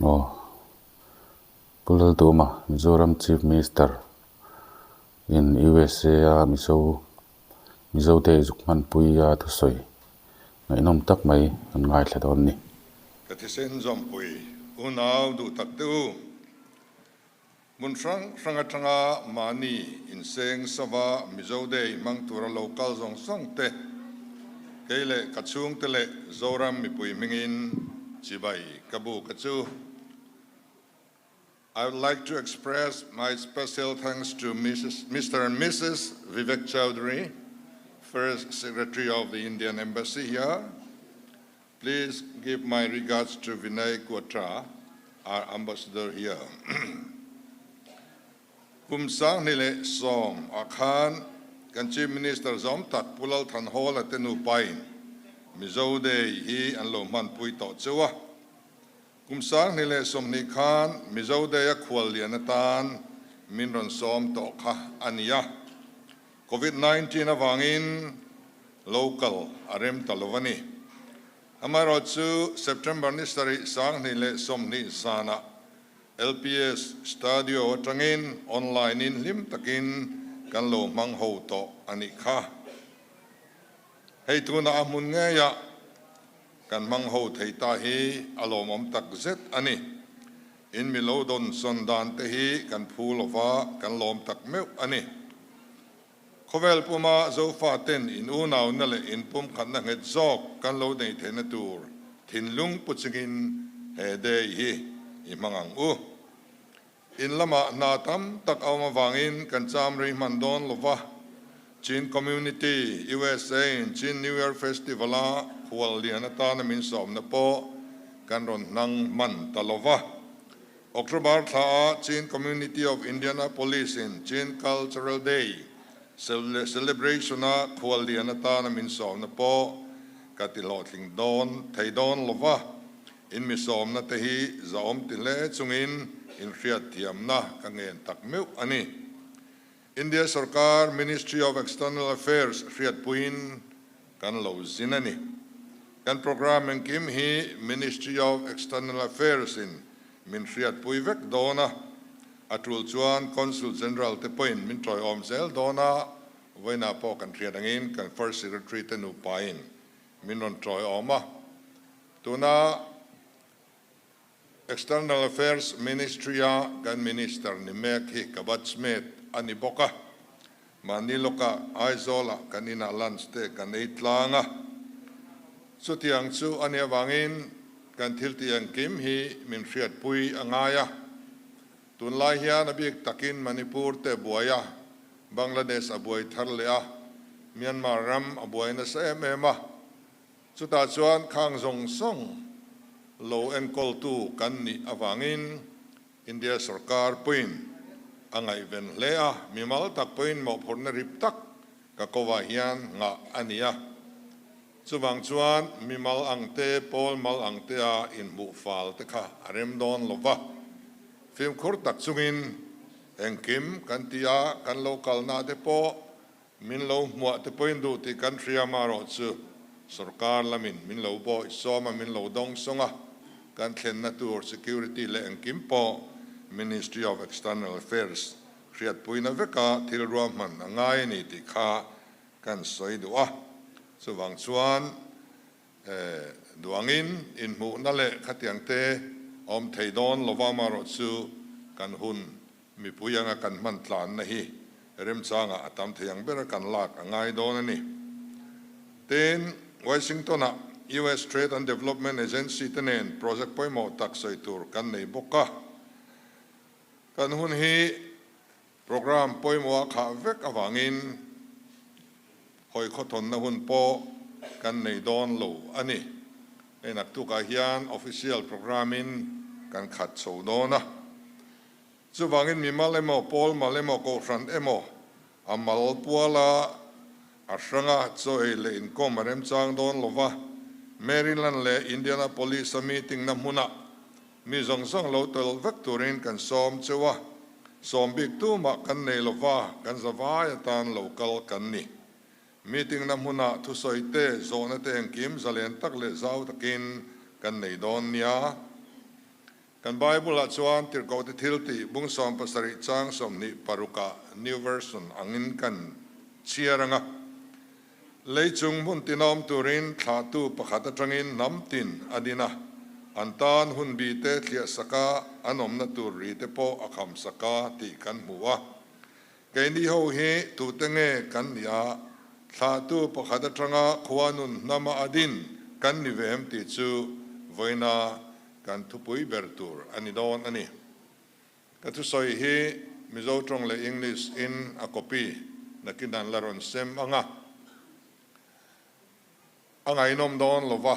Aw Pu Lalduma Mizoram Chief Minister in USA a Mizo Mizo te zuk hmanpui a thusawi ngaihnawm tak mai kan ngaithla dawn a ni. Ka thisen zawmpui unau duh tak te u. Hmun hrang hrang atanga mahni inseng sava Mizo Day hmang tura lo kal zawng zawng te, kei leh ka chhungte leh Zoram mipui hmingin chibai ka buk a chu. I would like to express my special thanks to Mrs. Mr. and Mrs. Vivek Chaudhary, First Secretary of the Indian Embassy here. Please give my regards to Vinay Kwatra, our ambassador here. Kum 2010 ah khan kan Chief Minister zawm tak Pu Lal Thanhawla te nupain Mizo Day hi an lo hmanpui tawh cheu a. Kum 2020 khan Mizo Day a khual lian atan min rawn sawm tawh kha a ni a. Covid 19 avangin local a rem ta lo a ni. Amaherawhchu September ni sarih 2020 zanah LPS Studio atangin online in hlim takin kan lo hmang ho tawh a nih kha. Hei tunah a hmun ngeiah kan hmang ho thei ta hi a lawmawm tak zet a ni. In mi lo dawn sawn dan te hi kan phu lova kan lawm tak meuh a ni. Khawvel puma Zofa ten in unauna leh in pumkhatna nghet zawk kan lo nei theihna tur thinlung pu chingin he day hi i hmang ang u. In lamah hna tam tak a awm avangin kan cham rei hman dawn lova, Chin Community USA in Chin New Year Festival a khual lian atana min sawmna pawh kan rawn hnang hman ta lova. October thla a Chin Community of Indianapolis in Chin Cultural Day celebration a khual lian atana min sawmna pawh ka ti hlawhtling dawn thei dawn lova. In mi sawmna te hi zahawm ti hle chungin in hriat thiamna ka ngen tak meuh a ni. India sorkar Ministry of External Affairs hriatpuiin kan lo zin a ni. Kan programme engkim hi Ministry of External Affairs in min hriatpui vek dawn a, a tul chuan Consul General te pawhin min tawiawm zel dawn a, vawiinah pawh kan hriat angin kan First Secretary te nupain min rawn tawiawm a. Tuna External Affairs Ministry-a kan Minister ni mek hi ka batchmate a ni bawk a. Mahni lawkah Aizawlah kan inah lunch te kan ei tlang a. Chutiang chu a nih avangin kan thil tih engkim hi min hriatpui a ngai a. Tunlai hian a bik takin Manipur te buai a, Bangladesh a buai thar leh a, Myanmar ram a buai nasa em em a. Chutah chuan khang zawng zawng lo enkawltu kan nih avangin India sorkar pawhin a ngaihven hle a, mimal tak pawhin mawhphurhna rip tak ka kovah hian ngah a ni a. Chuvang chuan mimal ang te, pawl mal ang tea inhmuh fal te kha a rem dawn lo va. Fimkhur tak chungin engkim kan ti a, kan lo kalna te pawh Min lo hmuah te pawhin duh tih kan hria marawh chu sorkar lamin min lo bawih sawm a, min lo dawng sawng a, kan thlenna tur security leh engkim pawh Ministry of External Affairs hriatpuina veka thil ruahman a ngai a ni tih kha kan sawi duh a. Chuvang chuan duangin inhmuhna leh khatiang te a awm thei dawn lova marawh chu kan hun Mipui anga kan hman tlanna hi remchangah a tam thei ang bera kan lak a ngai dawn a ni. Tin, Washington-ah US Trade and Development Agency te nen project pawimawh tak sawi tur kan nei bawk a. Kan hun hi program pawimawh a khah vek avangin hawi khawthawnna hun pawh kan nei dawn lo a ni. Hei naktukah hian official program-in kan khat chho dawn a. Chuvangin mimal emaw, pawl mal emaw, kohhran emaw, a mal puala a hranga chaw ei leh inkawm a remchang dawn lo va, Maryland leh Indianapolis-a meeting-na hmunah mi zawng zawng lo tel vek turin kan sawm cheu a, sawm bik tumah kan nei lo va, kan zavai atan lo kal kan ni. Meeting-na hmunah thusawi te, zawhna te engkim zalen tak leh zau takin kan nei dawn nia. Kan Bible-ah chuan Tirhkohte Thiltih bung 70 chang 26ah New Version angin kan chhiar ang a. Lei chung hmun tinawm turin thlahtu pakhat atangin hnam tin a din a, an tan hun bi te thliah saka an awmna tur ri te pawh a kham saka tih kan hmu a. Keini ho hi tute nge kan nih a, thlahtu pakhat atanga khua nun hnama a din kan ni ve em tih chu vawiina kan thupui ber tur a ni dawn a ni. Ka thusawi hi Mizo tawng leh English in a copy nakin an la rawn sem ang a, a ngaihnawm dawn lo va.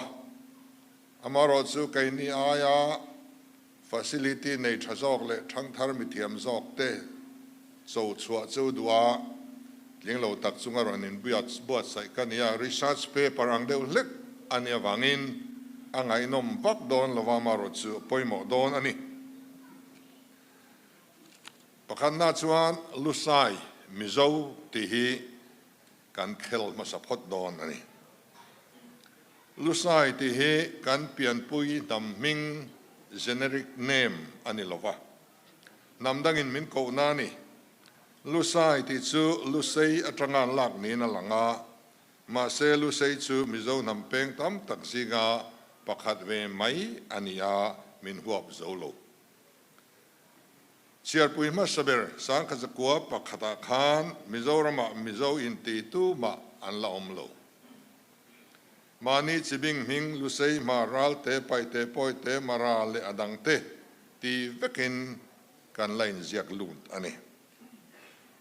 Amaherawh chu keini aia facility nei tha zawk leh thangthar mithiam zawk te cho chhuah chu duh a, tling lo tak chunga rawn inbuatsaih ka ni a, research paper ang deuh hlek a nih avangin a ngaihnawm vak dawn lo va, amaherawh chu a pawimawh dawn a ni. Pakhatna chuan Lusai Mizo tih hi kan khel hmasa phawt dawn a ni. Lusai tih hi kan pianpui hnam hming, generic name, a ni lo va, hnam dangin min kohna a ni. Lusai tih chu Lusei atanga an lak niin a lang a, mahse Lusei chu Mizo hnam peng tam tak zinga pakhat ve mai a ni a, min huap zo lo. Chhiarpui hmasa ber Sangkhazakua pakhatah khan Mizoramah Mizo inti tumah an la awm lo. Mahni chibing hming Lusei, Hmar, Ralte, Paihte, Pawite, Mara leh a dangte ti vekin kan la inziak lut a ni.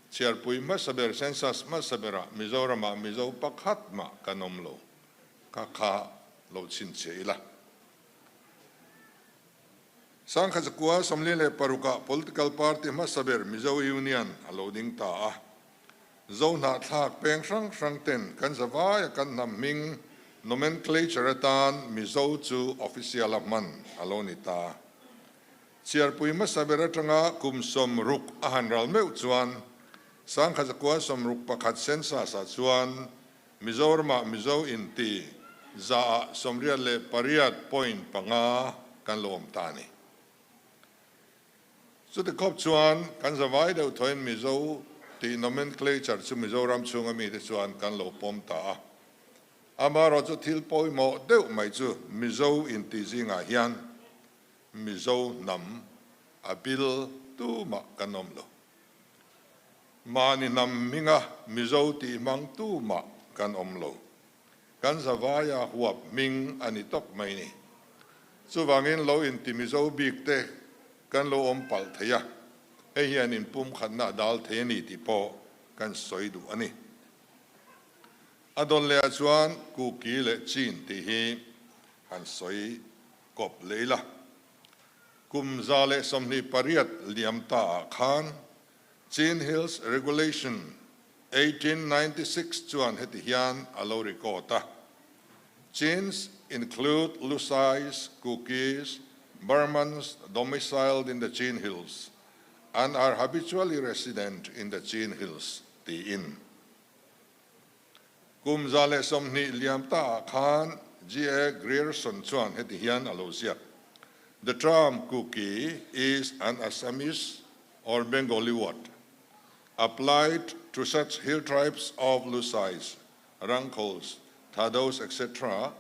Chhiarpui hmasa ber Census hmasa berah Mizoramah Mizo pakhat mah kan awm lo. Kha kha lo chhinchhiah ila. Sangkhazakua 46ah political party hmasa ber Mizo Union a lo ding ta a. Zo hnahthlak peng hrang hrang ten kan zavaia kan hnam hming nomenclature atan Mizo chu official a hman a lo ni ta. Chhiarpui hmasa ber atanga kum 60 a han ral meuh chuan Sangkhazakua 61 census-ah chuan Mizoramah Mizo inti zaah 88.5 kan lo awm ta a ni. Chuti khawp chuan kan zavai deuh thawhin Mizo tih nomenclature chu Mizoram chhunga mite chuan kan lo pawm ta a. Amaherawh chu thil pawimawh deuh mai chu Mizo inti zingah hian Mizo hnam a bil tumah kan awm lo. Mahni hnam hminga Mizo tih hmang tumah kan awm lo. Kan zavaia huap hming a ni tawp mai ni. Chuvangin lo inti Mizo bik te kan lo awm palh thei a, hei hian inpumkhatna a dal thei a ni tih pawh kan sawi duh a ni. A dawn lehah chuan Kuki leh Chin tih hi han sawi kawp leh ila. Kum 128 liam ta ah khan Chin Hills Regulation 1896 chuan heti hian a lo record a, Chins include Lusais, Kukis, Burmans domiciled in the Chin Hills and are habitually resident in the Chin Hills tiin. Kum 120 liam ta ah khan G.A. Grierson chuan heti hian a lo ziak, The term Kuki is an Assamese or Bengali word applied to such hill tribes of Lusais, Rangkhols, Thados etc.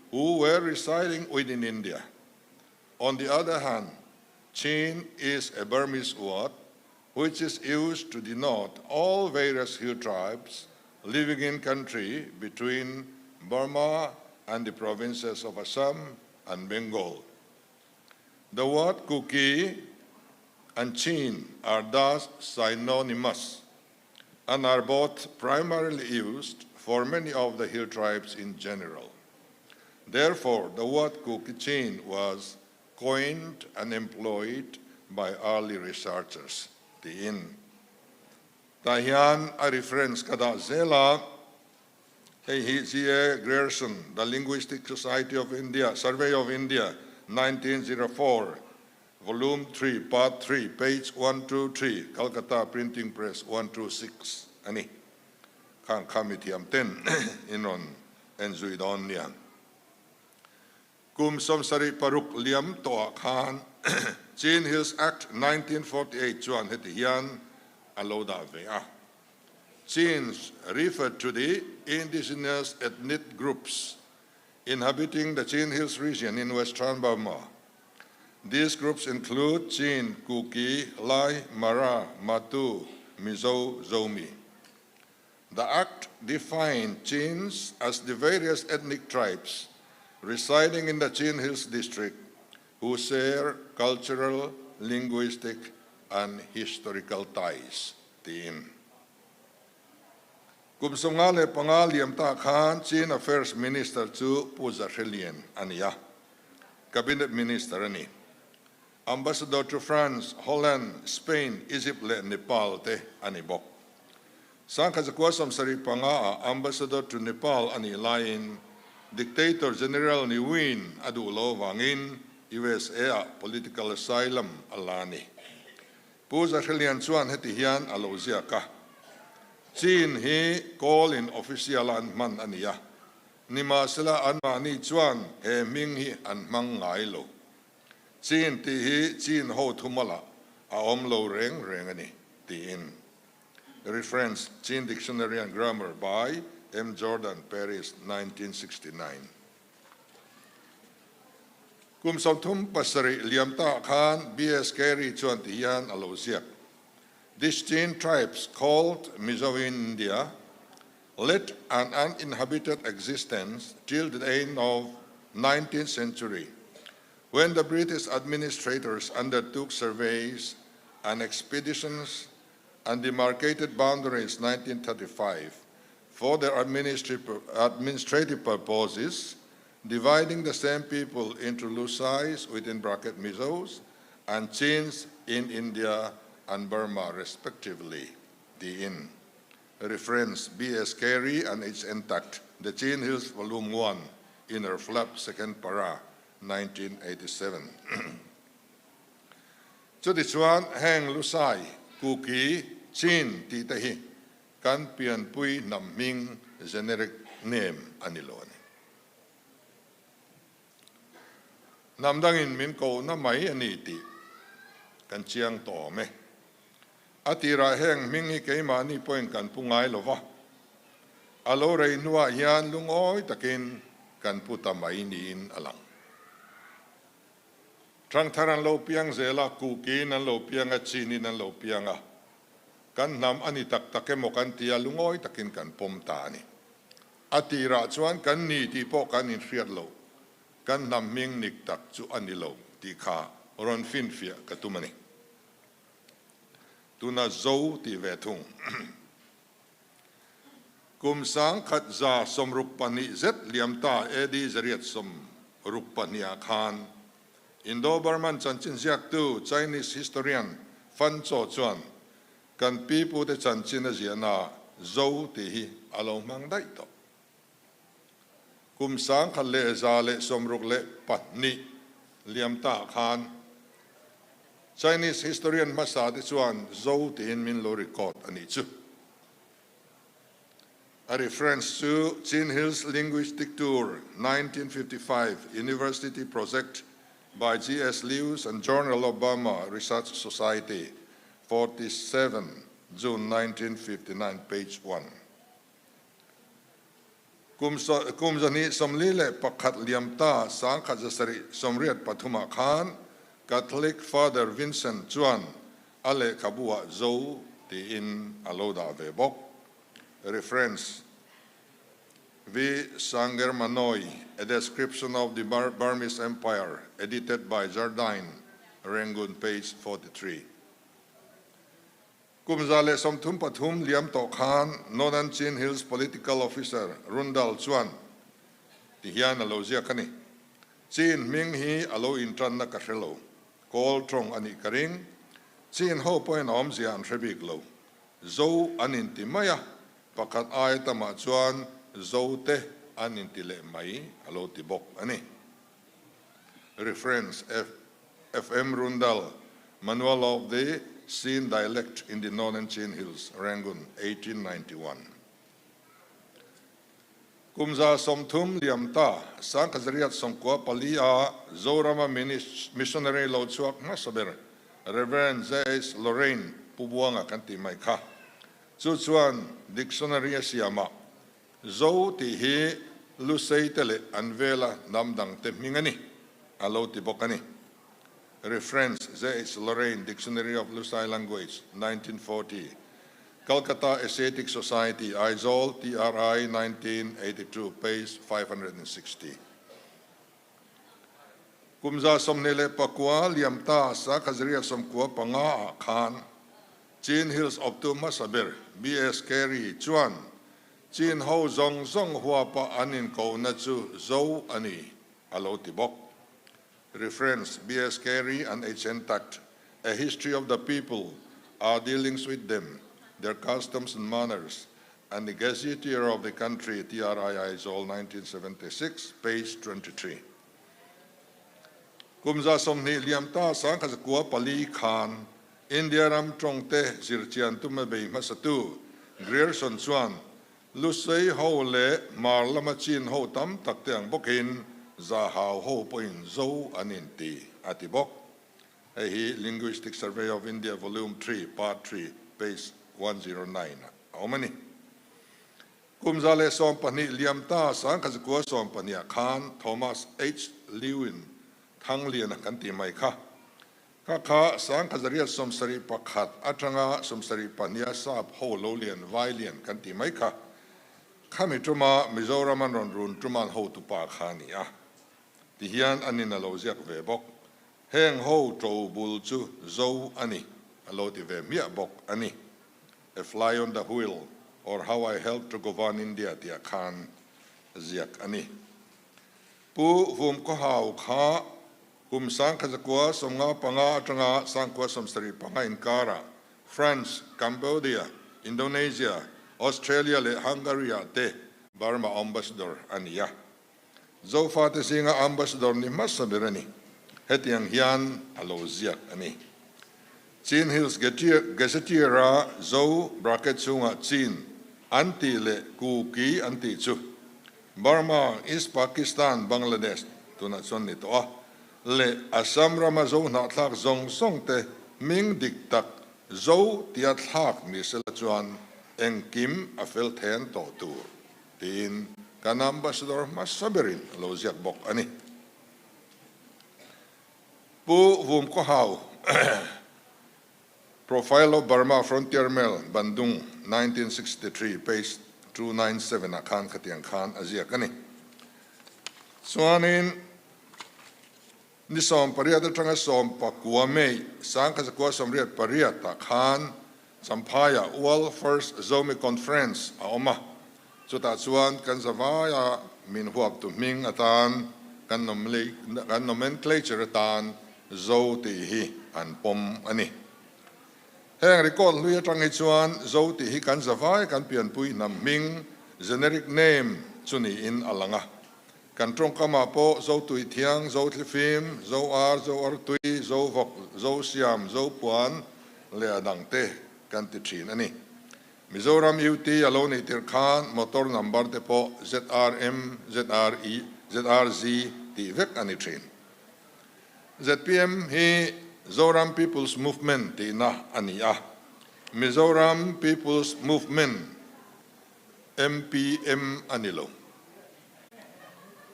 who were residing within India. On the other hand, Chin is a Burmese word which is used to denote all various hill tribes living in country between Burma and the provinces of Assam and Bengal. The word Kuki and Chin are thus synonymous and are both primarily used for many of the hill tribes in general. Therefore, the word Kuki Chin was coined and employed by early researchers tiin. Tah hian a reference ka dah zel a, hei hi G.A. Grierson, The Linguistic Society of India, Survey of India, 1904, Volume 3, Part 3, page 123, Calcutta Printing Press, 126 a ni. Khang kha mithiam ten in rawn en zui dawn nia. Kum 76 liam tawhah khan. Chin Hills Act 1948 chuan heti hian a lo dah ve a, Chins refer to the indigenous ethnic groups inhabiting the Chin Hills region in western Burma. These groups include Chin, Kuki, Lai, Mara, Matu, Mizo, Zomi. The Act defined Chins as the various ethnic tribes residing in the Chin Hills district who share cultural, linguistic and historical ties, tiin. Kum 55 liam ta khan Chin Affairs Minister chu Pu Zahrelian a ni a, Cabinet Minister a ni. Ambassador to France, Holland, Spain, Egypt leh Nepal te a ni bawk. 1975 ah Ambassador to Nepal a nih laiin Dictator General Ne Win a duh lo avangin USA ah political asylum a la a ni. Pu Zahrelian chuan heti hian a lo ziak a, Chin hi kawl in official a an hman a ni a, nimahsela anmahni chuan he hming hi an hmang ngai lo. Chin tih hi Chin ho thumalah a awm lo reng reng a ni, tiin. Reference, Chin Dictionary and Grammar by M. Jordan, Paris, 1969. Kum 37 liam ta khan B.S. Carey chuan ti hian a lo ziak. These Chin tribes called Mizo in India led an uninhabited existence till the end of 19th century, when the British administrators undertook surveys and expeditions and demarcated boundaries 1935 for their administrative purposes, dividing the same people into Lusais within bracket Mizos and Chins in India and Burma respectively. Tiin. Reference, B.S. Carey and its Intact, The Chin Hills Volume 1, Inner Flap, Second Para, 1987. Chutichuan heng Lusai, Kuki, Chin tih te hi kan pianpui hnam hming, generic name, a ni lo a ni. Hnam dangin min kohna mai a ni tih kan chiang tawh awm e. A tirah heng hming hi keimahni pawhin kan pu ngai lo va, a lo rei hnuah hian lungawi takin kan pu ta mai niin a lang. Thangthar an lo piang zel a, Kukiin an lo piang a, Chinin an lo piang a, kan hnam a ni tak tak emaw kan ti a, lungawi takin kan pawm ta a ni. A tirah chuan kan ni tih pawh kan inhriat lo, kan hnam hming nik tak chu a ni lo tih kha rawn finfiah ka tum a ni. Tuna Zo tih ve thung. Kum 1162 zet liam ta AD 862 ah khan Indo-Burman chanchin ziaktu Chinese historian Fan Cho chuan Kan pipute chanchin a ziahna Zo tih hi a lo hmang daih tawh. Kum 1162 liam ta khan Chinese historian hmasa te chuan Zo tiin min lo record a nih chu. A reference chu Chin Hills Linguistic Tour 1955 University Project by GS Lewis and Journal of Burma Research Society 47 June 1959 page 1. Kum kum 241 liam ta 1783 ah khan Catholic Father Vincent chuan a lehkhabu ah Zo tiin a lo dah ve bawk. Reference, V. Sangermanoi, A Description of the Burmese Empire, edited by Jardine, Rangoon, page 43. Kum 133 liam tawh khan Northern Chin Hills Political Officer Rundal chuan ti hian a lo ziak a ni. Chin hming hi a lo intanna ka hre lo. Kawl tawng a nih ka ring. Chin ho pawhin a awmzia an hre bik lo. Zo an inti mai a, pakhat aia tamah chuan Zo te an inti leh mai a lo ti bawk a ni. Reference, FM Rundal, Manual of the Chin Dialect in the Northern Chin Hills, Rangoon, 1891. Kum 30 liam ta 1994 a Zorama Missionary lo chhuak hmasa ber Rev. JH Lorraine Pu Buanga kan tih mai kha. Chu chuan dictionary a siamah Zo tih hi Lusei te leh an vela hnam dang te hming a ni, a lo ti bawk a ni. Reference, JH Lorraine, Dictionary of Lusai Language, 1940, Calcutta Asiatic Society, Aizawl, TRI, 1982, page 560. Kum 29 liam ta 1995 ah khan Chin Hills awptu hmasa ber BS Carey chuan Chin ho zawng zawng huapa an inkohna chu Zo a ni, a lo ti bawk. Reference, BS Carey and HN Tact, A History of the People, Our Dealings with Them, Their Customs and Manners, and the Gazetteer of the Country, TRI Aizawl, 1976, page 23. Kum 20 liam ta 1904 khan India ram tawngte zirchian tuma bei hmasatu Grierson chuan Lusei ho leh Hmar lama Chin ho tam tak te ang bawkin Zahau ho pawhin Zo an inti, a ti bawk. Hei hi Linguistic Survey of India Volume Three, Part Three, page 109 ah a awm a ni. Kum 112 liam ta 1912 ah khan Thomas H. Lewin Thangliana kan tih mai kha Kha kha 1871 atanga 72 a sap ho lo lian vai lian kan tih mai kha. Khami tuma Mizoram an rawn run tuman hotupa kha a ni a. Tihian an in a lo ziak ve bawk. Heng ho to bul chu Zo a ni a lo ti ve hmiah bawk a ni. A Fly on the Wheel or How I Helped to Govern India tih ah khan ziak a ni. Pu Vumkhawhau kha Kum 1995 atanga 1975 inkarah France, Cambodia, Indonesia, Australia leh Hungary-ah te Burma Ambassador a ni a. Zofate zinga Ambassador ni hmasa ber a ni. Hetiang hian a lo ziak a ni. Chin Hills Gazetteer-a Zo bracket chhungah Chin an tih leh Kuki an tih chu Burma, East Pakistan, Bangladesh, tunah chuan ni tawh a, leh Assam rama Zo hnahthlak zawng zawng te hming dik tak Zo tia thlak ni sela chuan engkim a fel then tawh tur tiin kan Ambassador hmasa berin a lo ziak bawk a ni. Pu Vumkhawhau Profile of Burma Frontier Mail, Bandung, 1963, page 297 ah khan khatiang khan a ziak a ni. Chuanin ni 18 atanga 19 May 1988 ah khan Champhaiah World First Zomi Conference a awm a, chutah chuan kan zavaia min huaptu hming atan kan nomenclature atan Zo tih hi an pawm a ni. Heng record hlui atang hi chuan Zo tih hi kan zavai kan pianpui hnam hming, generic name, chu niin a lang a. Kan tawngkamah pawh Zo Tuithiang, Zo Thlifim, Zo Ar, Zo Artui, Zo Vawk, Zo Siam, Zo Puan leh a dangte kan ti thin a ni. Mizoram UT a lo nih tirh khan motor number te pawh ZRM, ZRE, ZRZ tih vek a ni thin. Zpm hi Zoram People's Movement tihna a ni a, Mizoram People's Movement, MPM, a ni lo.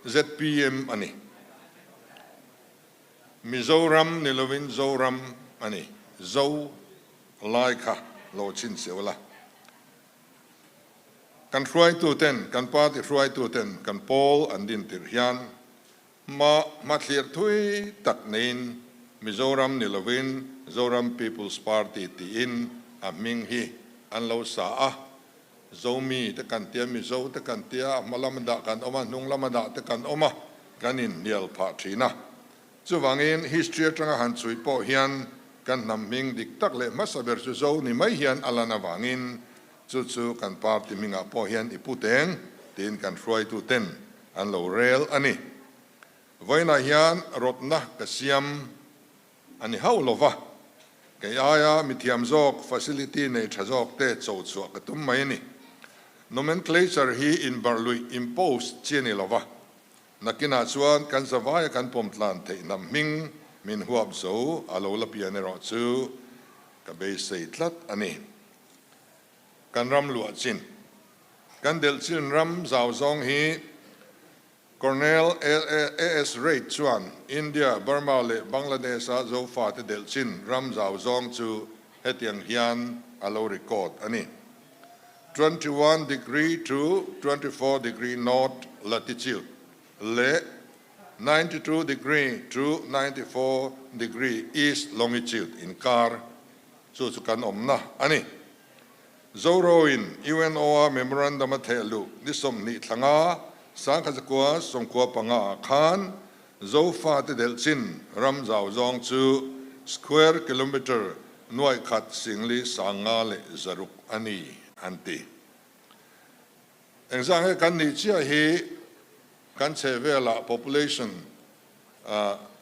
Zpm a ni. Mizoram ni lovin Zoram a ni. Zo lai kha lo chhinchhiau la. Kan hruaituten, kan party hruaituten kan pawl an din tirh hian Hma hmathlir thui tak neiin Mizoram ni lovin Zoram People's Party tiin a hming hi an lo sa a. Zomi te kan tia, Mizo te kan tia, a hma lama dah kan awm a, hnung lama dah te kan awm a, kan inhnial phah thin a. Chuvangin history atanga han chhui pawh hian kan hnam hming dik tak leh hmasa ber chu Zo ni mai hian a lan avangin chu chu kan party hmingah pawh hian i pu teng tiin kan hruaitu ten An lo rel a ni. Vawiinah hian rawtna ka siam a ni hauh lo va, kei aia mithiam zawk facility nei tha zawk te cho chhuah ka tum mai a ni. Nomenclature hi inbarh luih, impose, chi a ni lo va, nakinah chuan kan zavaia kan pawm tlan theih hnam hming min huap zo a lo la pian erawh chu ka beisei tlat a ni. Kan ram luah chin, kan delh chin ram zau zawng hi Colonel AS Reid chuan India, Burma leh Bangladesh-a Zofate delh chin ram zau zawng chu hetiang hian a lo record a ni, 21 degree to 24 degree north latitude leh 92 degree to 94 degree east longitude inkar chu chu kan awmna a ni. Zoroin UNO-a memorandum a theh luh ni 20 thlanga 1995 ah khan Zofate delh chin ram zau zawng chu square kilometre nuaih khat singli 5600 a ni, an ti. Engzah nge kan nih chiah hi kan chhehvelah population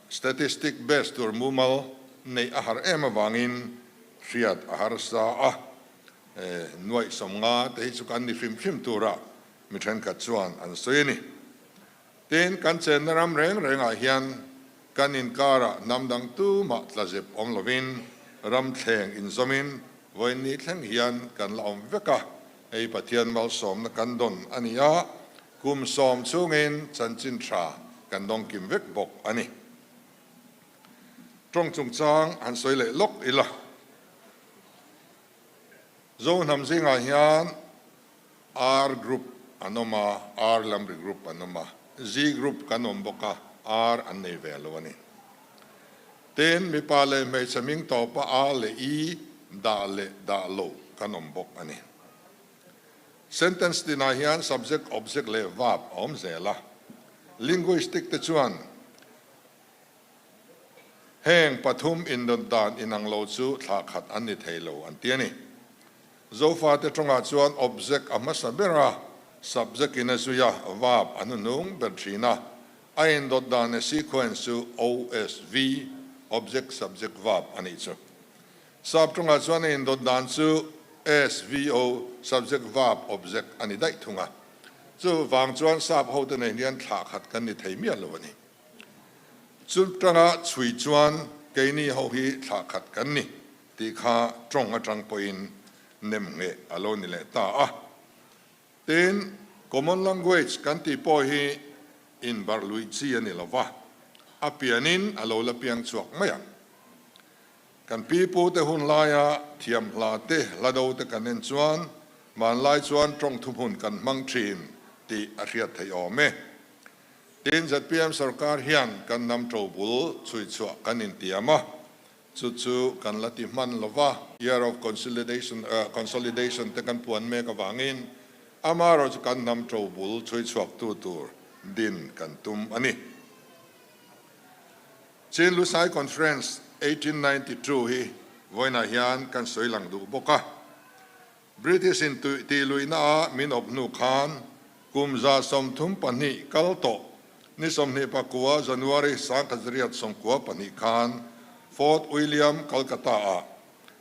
statistic base tur mumal neih a har em avangin hriat a harsa a, nuaih 50 te hi chu kan ni hrim hrim tura mi thenkhat chuan an sawi a ni. Tin, kan chenna ram reng rengah hian kan inkarah hnam dang tumah tlazep awm lovin ram thleng inzawmin vawiin thleng hian kan la awm vek a, hei Pathian malsawmna kan dawn a ni a, Kum 10 chhungin chanchin tha kan dawng kim vek bawk a ni. Tawng chungchang han sawi leh lawk ila. Zo hnam zingah hian R group an awm a, R lamri group an awm a, Z group kan awm bawk a, R an nei ve lo a ni. Tin, mipa leh hmeichhe hming tawpa A leh I dah leh dah lo kan awm bawk a ni. Sentence tinah hian subject, object leh verb a awm zel a. Linguistic te chuan heng pathum indawt dan inang lo chu thlah khat an ni thei lo an ti a ni. Zofate tawngah chuan object a hmasa ber a, subject in a zui a, verb a hnuhnung ber thin a. A indawt dan leh sequence chu OSV, object, subject, verb, a nih chu. Sap tawngah chuan a indawt dan chu SVO, subject, verb, object, a ni daih thung a. Chu vang chuan sap hote nei hian thlah khat kan ni thei miah lo a ni. Chu tanga chhui chuan keini ho hi thlah khat kan ni tih kha tawng atang pawhin nem ngheh a lo ni leh ta a. Tin, common language kan tih pawh hi inbarh luih chi a ni lo va, a pianin a lo la piang chhuak mai ang. Kan pi pute hun laia thiam hla te, hla do te kan en chuan hmanlai chuan tawng thuhmun kan hmang thin tih a hriat theih awm e. Tin, zpm sorkar hian kan hnam to bul chhui chhuah kan intiam a, chu chu kan la ti hman lo va. Year of Consolidation Consolidation te kan puan mek avangin amaherawh chu kan hnam to bul chhui chhuaktu tur din kan tum a ni. Chin Lusai Conference 1892 hi vawiinah hian kan sawi lang duh bawk a. British in tih luihna a min awp hnu khan kum 132 kal tawh ni 29 January 1992 khan Fort William, Calcutta ah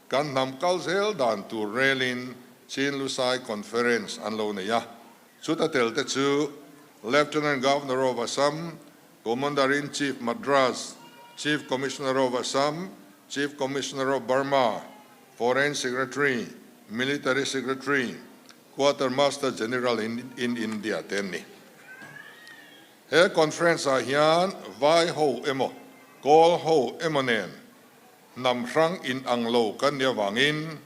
kan hnam kal zel dan tur relin Chin Lusai Conference an lo nei a. Chuta tel te chu Lieutenant Governor of Assam, Commander-in-Chief Madras, Chief Commissioner of Assam, Chief Commissioner of Burma, Foreign Secretary, Military Secretary, Quartermaster General in in India te an ni. He conference ah hian vai ho emaw, kawl ho emaw nen hnam hrang inang lo kan nih avangin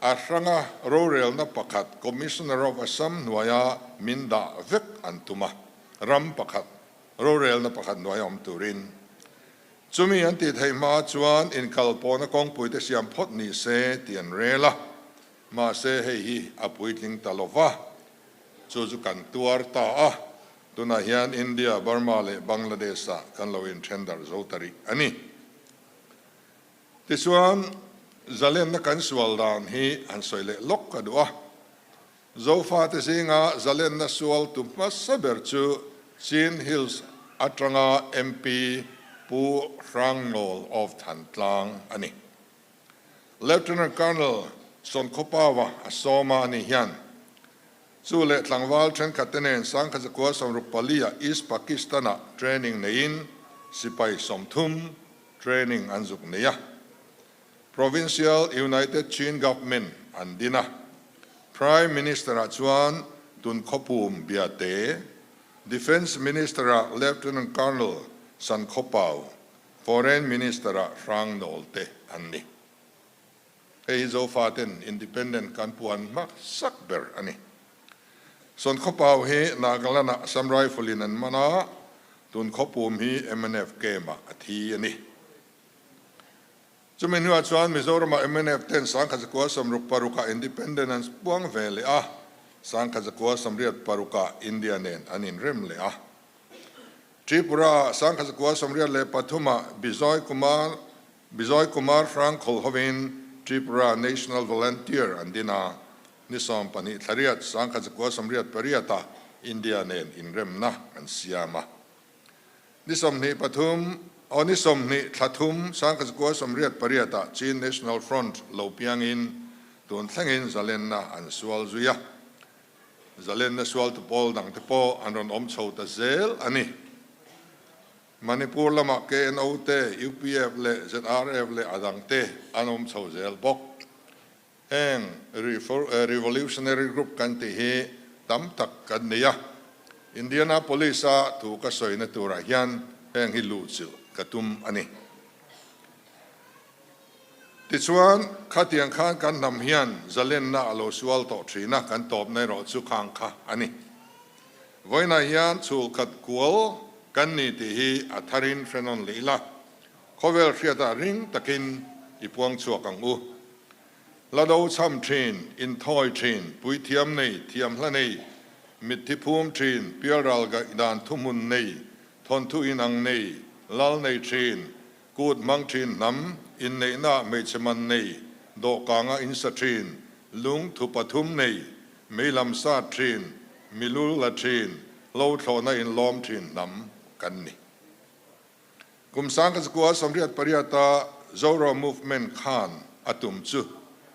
a hranga rorelna pakhat Commissioner of Assam hnuaia min dah vek an tum a, ram pakhat rorelna pakhat hnuai awm turin. Chumi an tih theih hma chuan inkalpawhna kawngpuite siam phawt ni se tih an rel a, mahse hei hi a puitling ta lo va, chu chu kan tuar ta a, tunah hian India, Burma leh Bangladesh-ah kan lo inthen darh zo ta rih a ni. Tichuan, zalenna kan sual dan hi han sawi leh lawk ka duh a. Zofate zinga zalenna sual tu hmasa ber chu Chin Hills atanga MP Pu Hrangnawl of Thantlang a ni. Lieutenant Colonel Sonkhawpawa a sawma a nih hian. Chu leh tlangval thenkhatte nen 1964 ah East Pakistan-ah training neiin sipai 30 training an zuk nei a. Provincial United Chin Government an din a. Prime Minister-ah chuan Tunkhawpum Biate, Defence Minister-ah Lieutenant Colonel Sankhawpau, Foreign Minister-ah Hrangnawl te an ni. Hei hi Zofaten Independent kan puan hmasak ber a ni. Sawnkhawpau hi Nagaland-ah Assam Rifle-in an man a, tun khawpum hi mnf camp-ah a thi a ni. Chumi hnuah chuan Mizoram-ah mnf ten 1966-ah Independent an puang ve leh a, 1986-ah India nen an inrem leh a. Tripura-ah 1983-ah Bijoy Kumar Bijoy Kumar Hrangkhawl hovin Tripura National Volunteer an din a, ni 12 thlariat 1988-ah India nen inremna an siam a. Ni 23 aw ni 20 thla thum 1988-ah Chin National Front lo piangin tun thlengin zalenna an sual zui a. Zalenna sualtu pawl dangte pawh an rawn awm chho ta zel a ni. Manipur lamah KNO te, UPF leh ZRF leh a dang te an awm chho zel bawk. Heng revolutionary group kan tih hi tam tak kan nei a. Indianapolis-a thu ka sawina turah hian heng hi luhchilh ka tum a ni. Tichuan, khatiang khan kan hnam hian zalenna a lo sual tawh thin a, kan tawpna erawh chu khang kha a ni. Vawiinah hian chhulkhat kual kan ni tih hi a tharin hre nawn leh ila, khawvel hriatah ring takin i puang chhuak ang u. Hla do chham thin, inthawi thin, puithiam nei, thiamhla nei, mitthi phum thin, pialral gaihdan thuhmun nei, thawnthu inang nei, lal nei thin, Kut hmang thin hnam, inneihna hmeichhe man nei, dawhkanga insa thin, lung thu pathum nei, mei lam sat thin, milul la thin, lo thlawhna inlawm thin hnam kan ni. Kum 1988-a Zoro Movement khan a tum chu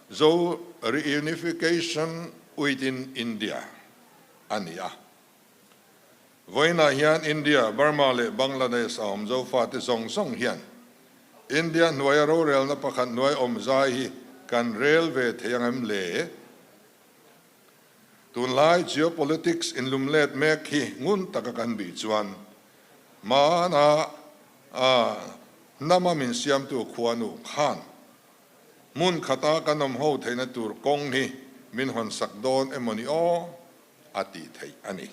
Zo Reunification within India a ni a. Vawiinah hian India, Burma leh Bangladesh a awm Zofate zawng zawng hian India hnuaia rorelna pakhat hnuai awm zai hi kan rel ve thei ang em le? Tunlai geopolitics inlumlet mek hi ngun taka kan bih chuan hmana hnama min siamtu khuanu khan hmun khata kan awm ho theihna tur kawng hi min hawnsak dawn emaw ni aw? a tih theih a ni.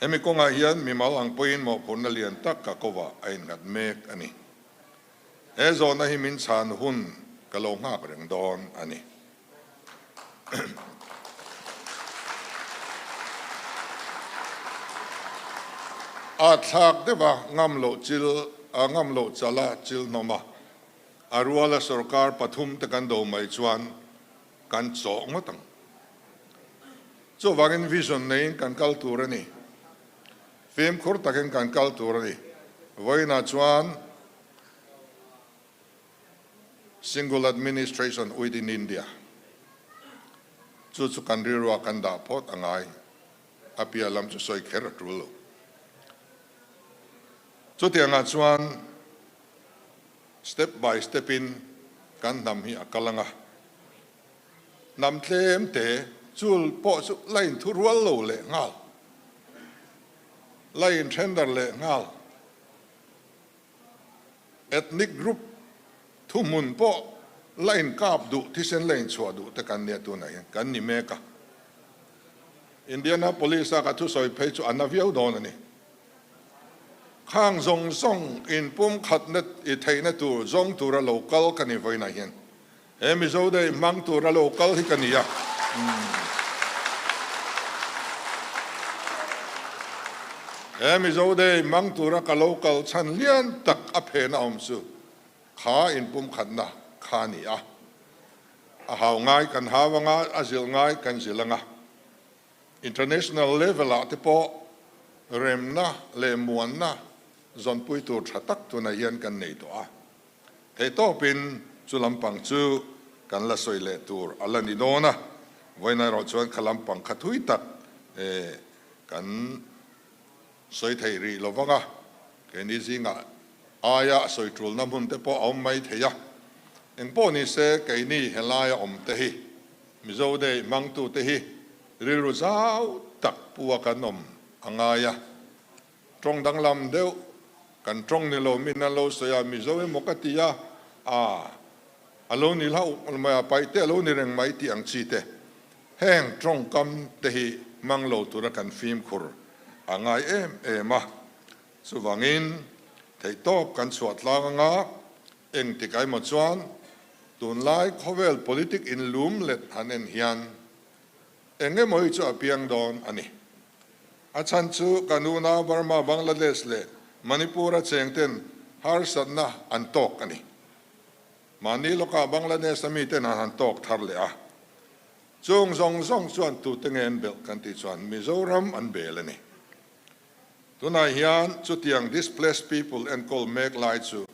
Hemi kawngah hian mimal ang pawhin mawhphurhna lian tak ka kovah a innghat mek a ni. He zawhna hi min chhan hun ka lo nghak reng dawn a ni. A thlak deuh a, ngam loh chil, a ngam loh chal a chil hnawm a, a ruala sorkar pathum te kan do mai chuan kan chawh ngawt ang. Chuvangin vision neiin kan kal tur a ni. Fimkhur takin kan kal tur a ni. Vawiinah chuan Single Administration within India chu chu kan rilruah kan dah phawt a ngai. A piah lam chu sawi kher a tul lo. Chutiangah chuan Step by step in kan hnam hi a kal ang a, hnam tlem te chul pawh chu la in thu rual lo leh nghal, la in tender leh nghal, ethnic group thuhmun pawh la in kap duh, thisen la in chhuah duh te kan nia tunah hian kan ni mek a. Indianapolis a ka thusawi phei chu a na viau dawn a ni. Khang zawng zawng inpumkhatna i theihna tur zawng tura lo kal ka ni vawiinah hian he Mizo Day hmang tura lo kal hi ka ni a. He Mizo Day hmang tura ka lo kal chhan lian tak a phena awm chu kha inpumkhatna kha a ni a. A hau ngai kan hau anga, a zilh ngai kan zilh anga. International level ah te pawh remna leh muanna zawnpui tur tha tak tunah hian kan nei tawh a. Theihtawpin chu lampang chu kan la sawi leh tur a la ni dawn a. Vawiin erawh chuan kha lampang kha thui tak kan sawi thei rih lo vang a, keini zingah aia sawi tulna hmun te pawh a awm mai thei a. Engpawh ni se keini helaia awm te hi Mizo Day hmangtute hi rilru zau tak pu a kan awm a ngai a. Tawng danglam deuh kan tawng ni lo min an lo sawi a, Mizo emaw ka ti a, aa a lo ni hlauh mai a, paih te a lo ni reng mai tih ang chi te. Heng tawngkam te hi hmang lo tura kan fimkhur a ngai em em a, chuvangin theihtawp kan chhuah tlang anga engtik emaw chuan tunlai khawvel politic inlum let han en hian eng emaw hi chu a piang dawn a ni. A chhan chu kan unau Burma, Bangladesh leh Manipur-a chengten harsatna an tawk a ni. Mahni lawkah Bangladesh-a miten an han tawk thar leh a. Chung zawng zawng chuan tute nge an belh kan tih chuan Mizoram an bel a ni. Tunah hian chutiang displaced people enkawl mek lai chu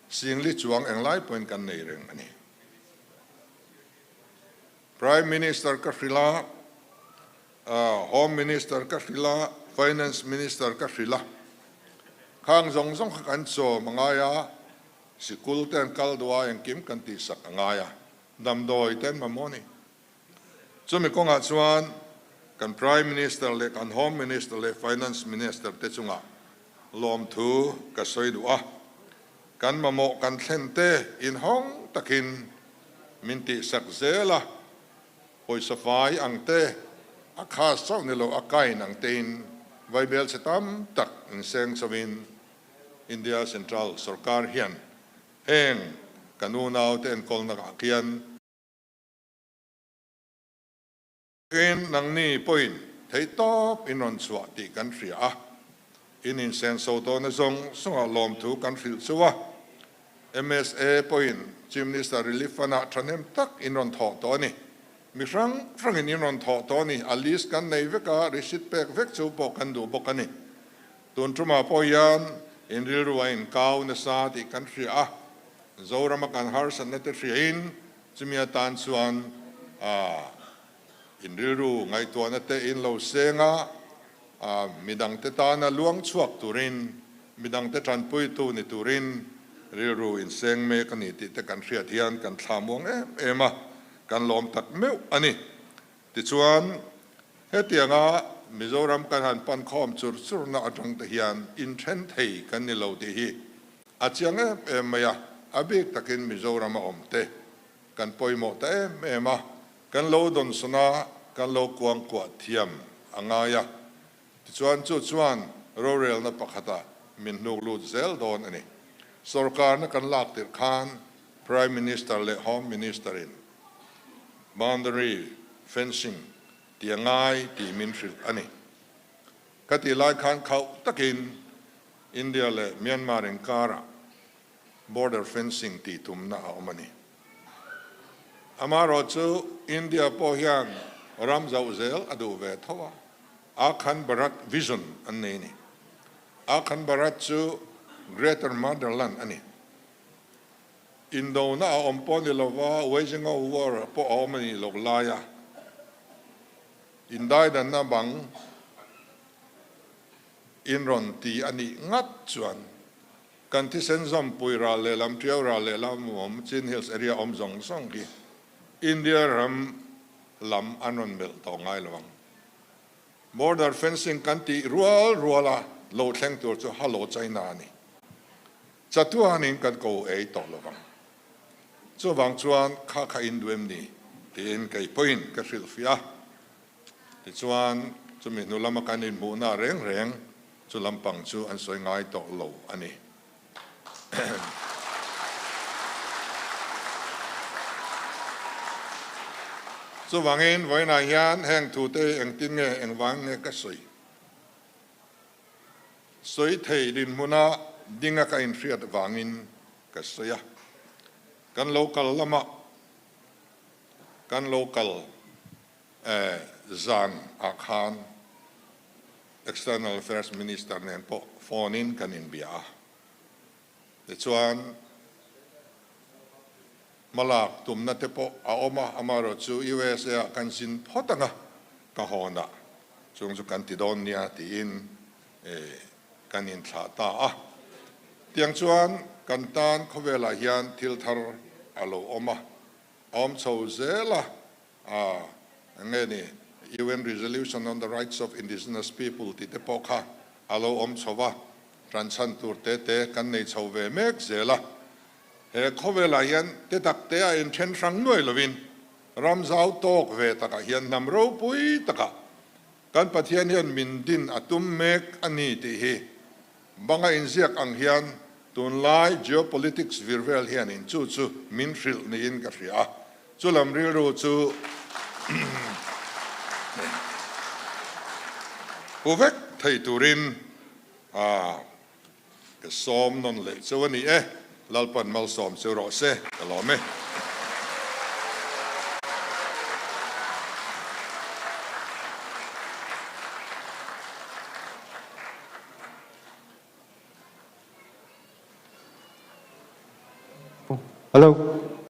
Singli chuang englai pawhin kan nei reng a ni. Prime Minister ka hrilh a, Home Minister ka hrilh a, Finance Minister ka hrilh a. Khang zawng zawng kha kan chawm a ngai a, sikul te an kal duh a, engkim kan tihsak a ngai a, damdawi te an mamawh a ni. Chumi kawngah chuan kan Prime Minister leh kan Home Minister leh Finance Minister te chungah lawmthu ka sawi duh a, kan mamawh kan thlen te inhawng takin min tihsak zel a, pawisa fai ang te, a khas chauh ni lo a kain ang tein vaibel chhe tam tak inseng chauhin India Central sorkar hian heng kan unaute enkawlna ah khian Tin, nangni pawhin theihtawp in rawn chhuah tih kan hria a, in insenso tawhna zawng zawngah lawmthu kan hrilh chu a. MSA pawhin Chief Minister Relief Fund-ah thahnem tak in rawn thawh tawh a ni. Mi hrang hrangin in rawn thawh tawh a ni. A list kan nei vek a, receipt pek vek chu pawh kan duh bawk a ni. Tun tumah pawh hian in rilru a inkau nasa tih kan hria a, Zorama kan harsatna te hriain Chumi atan chuan in rilru ngaihtuahna te in lo seng a, midangte tana luang chhuak turin, midangte tanpuitu ni turin rilru in seng mek a ni tih te kan hriat hian kan thla muang em em a, kan lawm tak meuh a ni. Tichuan, hetianga Mizoram kan han pan khawm chur churna atang te hian inthen thei kan ni lo tih hi A chiang em em mai a, a bik takin Mizoram a awm te kan pawimawh ta em em a, kan lo dawnsawn a, kan lo kuangkuah thiam a ngai a, tichuan chu chuan rorelna pakhatah min hnuk lut zel dawn a ni. Sorkarna kan lak tirh khan Prime Minister leh Home Minister in boundary fencing ti a ngai tih min hrilh a ni. Ka tih lai khan khauh takin India leh Myanmar inkarah border fencing tih tumna a awm a ni. Amaherawh chu India pawh hian ram zauh zel a duh ve tho a, Akhand Bharat vision an nei a ni. Akhand Bharat chu Greater Motherland a ni. Indona a awm pawh ni lova, waging of war pawh a awm a nih loh laia indaidanna bang In rawn ti a nih ngat chuan kan thisen zawmpui ral lehlam, Tiau ral lehlam awm, Chin Hills area awm zawng zawng hi India ram lam an rawn melh tawh ngai lo ang. Border fencing kan tih rual rual a lo thleng tur chu Hello China a ni. Chatuanin kan ko ei tawh lo vang. Chuvang chuan kha kha in duh em ni? tiin kei pawhin ka hrilhfiah a. Tichuan, chumi hnu lama kan inhmuhna reng reng chu lampang chu an sawi ngai tawh lo a ni. Chuvangin, vawiinah hian heng thute hi engtin nge, engvang nge ka sawi? Sawi thei dinhmuna dinga ka inhriat vangin ka sawi a. Kan lo kal lamah kan lo kal Zan ah khan External Affairs Minister nen pawh phone in kan inbia a, tichuan Hmalak tumna te pawh a awm a, amaherawhchu USA ah kan zin phawt ang a, ka hawnah chung chu kan ti dawn nia tiin kan inthlah ta a. Tiang chuan kan tan khawvelah hian thil thar a lo awm a, a awm chho zel a, a nge ni UN Resolution on the Rights of Indigenous People tih te pawh kha a lo awm chho va, ṭanchhan tur te te kan nei chho ve mek zel a. He khawvelah hian te tak te a inṭhen hrang nuai lovin ram zau tawk ve takah hian hnam ropui takah kan Pathian hian min din a tum mek a ni tih hi banga inziak ang hian tunlai geopolitics vir vel hianin chu chu min hrilh niin ka hria a, chu lam rilru chu pu vek thei turin a Ka sawm nawn leh cheu a ni e, Lalpan malsawm cheu rawh se, ka lawm e. Hello.